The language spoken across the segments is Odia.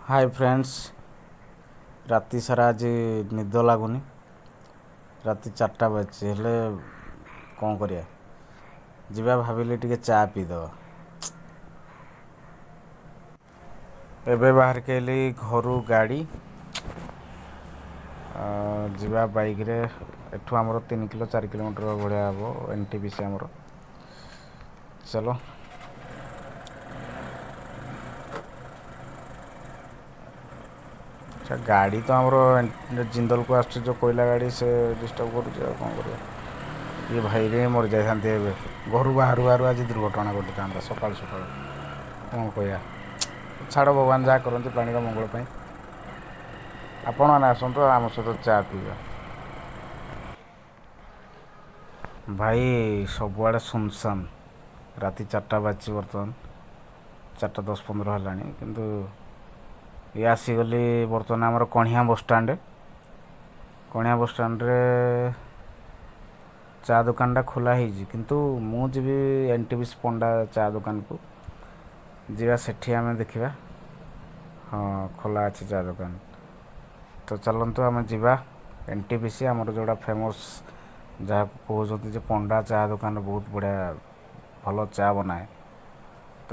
ହାଏ ଫ୍ରେଣ୍ଡସ୍, ରାତି ସାରା ଆଜି ନିଦ ଲାଗୁନି। ରାତି 4ଟା ବାଜିଛି, ହେଲେ କ'ଣ କରିବା? ଯିବା ଭାବିଲି ଟିକେ ଚା ପିଇଦେବା। ଏବେ ବାହାରିକି ଆଇଲି ଘରୁ ଗାଡ଼ି, ଯିବା ବାଇକ୍ରେ। ଏଠୁ ଆମର 3 କିଲୋ 4 କିଲୋମିଟର ଭଳିଆ ହେବ NTPC ଆମର। ଚାଲ। ଆଚ୍ଛା, ଗାଡ଼ି ତ ଆମର ଜିନ୍ଦଲକୁ ଆସୁଛି ଯେଉଁ କୋଇଲା ଗାଡ଼ି, ସେ ଡିଷ୍ଟର୍ବ କରୁଛି, ଆଉ କ'ଣ କରିବା? ଇଏ ଭାଇରେ, ମରିଯାଇଥାନ୍ତି ଏବେ। ଘରୁ ବାହାରୁ ବାହାରୁ ଆଜି ଦୁର୍ଘଟଣା ଘଟିଥାନ୍ତା ସକାଳୁ ସକାଳୁ। କ'ଣ କହିବା, ଛାଡ଼, ଭଗବାନ ଯାହା କରନ୍ତି ପ୍ରାଣୀର ମଙ୍ଗଳ ପାଇଁ। ଆପଣମାନେ ଆସନ୍ତୁ, ଆମ ସହିତ ଚା ପିଇବା। ଭାଇ, ସବୁଆଡ଼େ ସୁନସାନ। ରାତି 4ଟା ବାଜିଛି ବର୍ତ୍ତମାନ, 4ଟା 10-15 ହେଲାଣି। କିନ୍ତୁ ଇଏ ଆସିଗଲି ବର୍ତ୍ତମାନ ଆମର କଣିହାଁ ବସଷ୍ଟାଣ୍ଡ। କଣିହାଁ ବସଷ୍ଟାଣ୍ଡରେ ଚା ଦୋକାନଟା ଖୋଲା ହେଇଛି, କିନ୍ତୁ ମୁଁ ଯିବି NTPC Panda ଚା ଦୋକାନକୁ। ଯିବା ସେଠି ଆମେ ଦେଖିବା। ହଁ, ଖୋଲା ଅଛି ଚା ଦୋକାନ। ତ ଚାଲନ୍ତୁ, ଆମେ ଯିବା NTPC, ଆମର ଯେଉଁଟା ଫେମସ୍, ଯାହାକୁ କହୁଛନ୍ତି ଯେ ପଣ୍ଡା ଚା ଦୋକାନରେ ବହୁତ ବଢ଼ିଆ ଭଲ ଚା ବନାଏ। ତ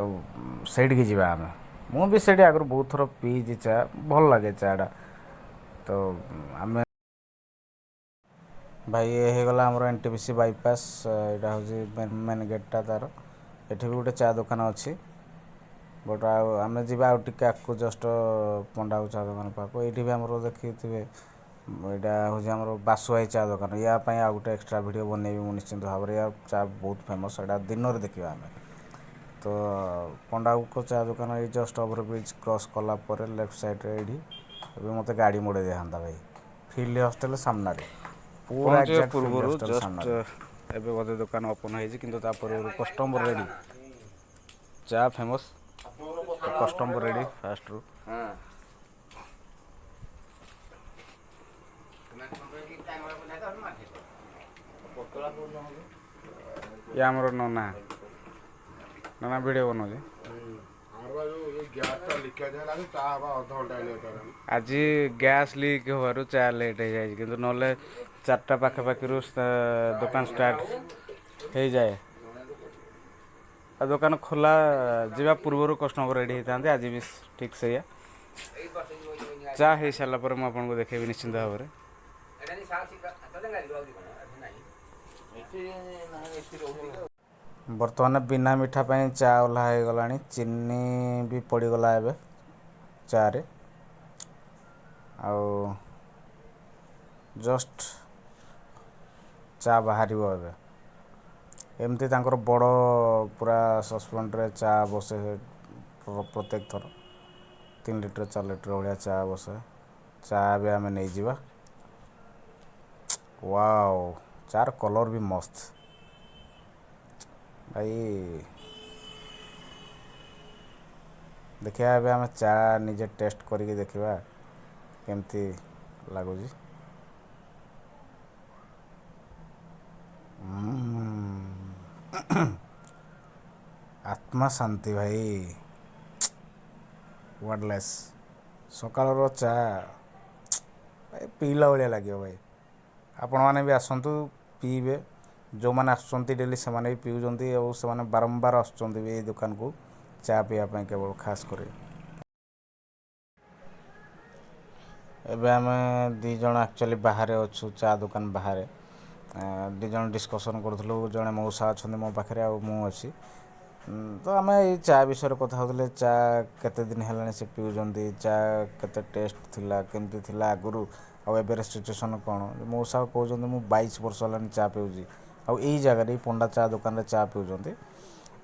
ସେଇଠିକି ଯିବା ଆମେ। ମୁଁ ବି ସେଇଠି ଆଗରୁ ବହୁତ ଥର ପିଇଛି ଚା, ଭଲ ଲାଗେ ଚାଟା। ତ ଆମେ ଭାଇ, ଇଏ ହେଇଗଲା ଆମର NTPC bypass. ଏଇଟା ହେଉଛି ମେନ୍ ଗେଟ୍ଟା ତା'ର। ଏଠି ବି ଗୋଟେ ଚା ଦୋକାନ ଅଛି, ବଟ୍ ଆଉ ଆମେ ଯିବା ଆଉ ଟିକେ ଆଗକୁ, ଜଷ୍ଟ ପଣ୍ଡାକୁ ଚା ଦୋକାନ ପାଖକୁ। ଏଇଠି ବି ଆମର ଦେଖିଥିବେ, ଏଇଟା ହେଉଛି ଆମର ବାସୁଆଇ ଚା ଦୋକାନ। ୟା ପାଇଁ ଆଉ ଗୋଟେ ଏକ୍ସଟ୍ରା ଭିଡ଼ିଓ ବନେଇବି ମୁଁ ନିଶ୍ଚିନ୍ତ ଭାବରେ। ୟା ଚା ବହୁତ ଫେମସ୍, ଏଇଟା ଦିନରେ ଦେଖିବା ଆମେ। ତ ପଣ୍ଡାଙ୍କ ଚା ଦୋକାନ ଏଇ ଜଷ୍ଟ ଓଭର ବ୍ରିଜ୍ କ୍ରସ୍ କଲା ପରେ ଲେଫ୍ଟ ସାଇଡ଼୍ରେ। ଏଇଠି ଏବେ ମୋତେ ଗାଡ଼ି ମୋଡ଼େଇ ଦେଇଥାନ୍ତା ଭାଇ। ଫିଲ୍ଡ ହଷ୍ଟେଲ ସାମ୍ନାରେ ପୁରା ପହଞ୍ଚିବା ଏକ୍ଜାକ୍ଟ ଫିଲ୍ଡ ପୂର୍ବରୁ ହଷ୍ଟେଲ ଜଷ୍ଟ ସାମ୍ନାରେ। ଏବେ ବୋଧେ ଦୋକାନ ଓପନ୍ ହେଇଛି, କିନ୍ତୁ ତା ପୂର୍ବରୁ କଷ୍ଟମର ରେଡ଼ି। ଚା ଫେମସ୍, କଷ୍ଟମର ରେଡ଼ି ଫାଷ୍ଟରୁ। ଇଏ ଆମର ନନା। ନନା ଭିଡ଼ିଓ ବନାଉଛି। ଆମର ବା ଯୋଉ ଏଇ ଗ୍ୟାସଟା ଲିକେଜ ହେଲା ଯେ ଚା ହବା ଅଧଘଣ୍ଟା ଲେଟ୍ ହେଲାଣି। ଆଜି ଗ୍ୟାସ୍ ଲିକ୍ ହେବାରୁ ଚା ଲେଟ୍ ହେଇଯାଇଛି, କିନ୍ତୁ ନହେଲେ 4ଟା ପାଖାପାଖିରୁ ଦୋକାନ ଷ୍ଟାର୍ଟ ହେଇଯାଏ ଆଉ ଦୋକାନ ଖୋଲା ଯିବା ପୂର୍ବରୁ କଷ୍ଟମର ରେଡ଼ି ହେଇଥାନ୍ତି। ଆଜି ବି ଠିକ୍ ସେଇଆ। ଚା ହେଇସାରିଲା ପରେ ମୁଁ ଆପଣଙ୍କୁ ଦେଖେଇବି ନିଶ୍ଚିନ୍ତ ଭାବରେ। ବର୍ତ୍ତମାନ ବିନା ମିଠା ପାଇଁ ଚା ଓହ୍ଲା ହେଇଗଲାଣି। ଚିନି ବି ପଡ଼ିଗଲା ଏବେ ଚାରେ। ଆଉ ଜଷ୍ଟ ଚା ବାହାରିବ ଏବେ। ଏମିତି ତାଙ୍କର ବଡ଼ ପୁରା ସସ୍ପେନ୍ରେ ଚା ବସେ। ପ୍ରତ୍ୟେକ ଥର 3 ଲିଟର 4 ଲିଟର ଭଳିଆ ଚା ବସେ। ଚା ଏବେ ଆମେ ନେଇଯିବା। ୱାଓ, ଚାର କଲର୍ ବି ମସ୍ତ ଭାଇ। ଦେଖିବା, ଏବେ ଆମେ ଚା ନିଜେ ଟେଷ୍ଟ କରିକି ଦେଖିବା କେମିତି ଲାଗୁଛି। ଆତ୍ମା ଶାନ୍ତି ଭାଇ, ୱାର୍ଡ଼ଲେସ୍। ସକାଳର ଚା ଭାଇ, ପିଇଲା ଭଳିଆ ଲାଗିବ ଭାଇ। ଆପଣମାନେ ବି ଆସନ୍ତୁ, ପିଇବେ। ଯେଉଁମାନେ ଆସୁଛନ୍ତି ଡେଲି, ସେମାନେ ବି ପିଉଛନ୍ତି ଆଉ ସେମାନେ ବାରମ୍ବାର ଆସୁଛନ୍ତି ବି ଏଇ ଦୋକାନକୁ ଚା ପିଇବା ପାଇଁ କେବଳ ଖାସ୍ କରି। ଏବେ ଆମେ ଦୁଇ ଜଣ ଆକ୍ଚୁଆଲି ବାହାରେ ଅଛୁ, ଚା ଦୋକାନ ବାହାରେ ଦୁଇ ଜଣ ଡିସ୍କସନ୍ କରୁଥିଲୁ। ଜଣେ ମଉସା ଅଛନ୍ତି ମୋ ପାଖରେ ଆଉ ମୁଁ ଅଛି। ତ ଆମେ ଏଇ ଚା ବିଷୟରେ କଥା ହେଉଥିଲେ। ଚା କେତେ ଦିନ ହେଲାଣି ସେ ପିଉଛନ୍ତି, ଚା କେତେ ଟେଷ୍ଟ ଥିଲା, କେମିତି ଥିଲା ଆଗରୁ ଆଉ ଏବେର ସିଚୁଏସନ୍ କ'ଣ। ମଉସା କହୁଛନ୍ତି, ମୁଁ 22 ବର୍ଷ ହେଲାଣି ଚା ପିଉଛି ଆଉ ଏଇ ଜାଗାରେ, ଏଇ ପଣ୍ଡା ଚା ଦୋକାନରେ ଚା ପିଉଛନ୍ତି।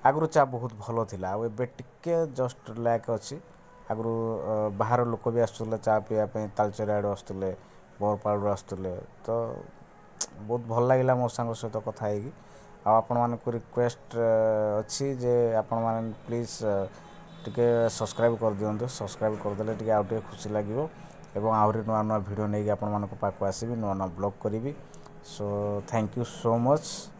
ଆଗରୁ ଚା ବହୁତ ଭଲ ଥିଲା ଆଉ ଏବେ ଟିକେ ଜଷ୍ଟ ଲ୍ୟାକ୍ ଅଛି। ଆଗରୁ ବାହାର ଲୋକ ବି ଆସୁଥିଲେ ଚା ପିଇବା ପାଇଁ, ତାଳଚେର ଆଡ଼ୁ ଆସୁଥିଲେ, ବରପାଳରୁ ଆସୁଥିଲେ। ତ ବହୁତ ଭଲ ଲାଗିଲା ମଉସାଙ୍କ ସହିତ କଥା ହେଇକି। ଆଉ ଆପଣମାନଙ୍କୁ ରିକ୍ୱେଷ୍ଟ ଅଛି ଯେ ଆପଣମାନେ ପ୍ଲିଜ୍ ଟିକେ ସବସ୍କ୍ରାଇବ୍ କରିଦିଅନ୍ତୁ। ସବସ୍କ୍ରାଇବ୍ କରିଦେଲେ ଟିକେ ଆଉ ଟିକେ ଖୁସି ଲାଗିବ ଏବଂ ଆହୁରି ନୂଆ ନୂଆ ଭିଡ଼ିଓ ନେଇକି ଆପଣମାନଙ୍କ ପାଖକୁ ଆସିବି, ନୂଆ ନୂଆ ବ୍ଲଗ୍ କରିବି। So thank you so much.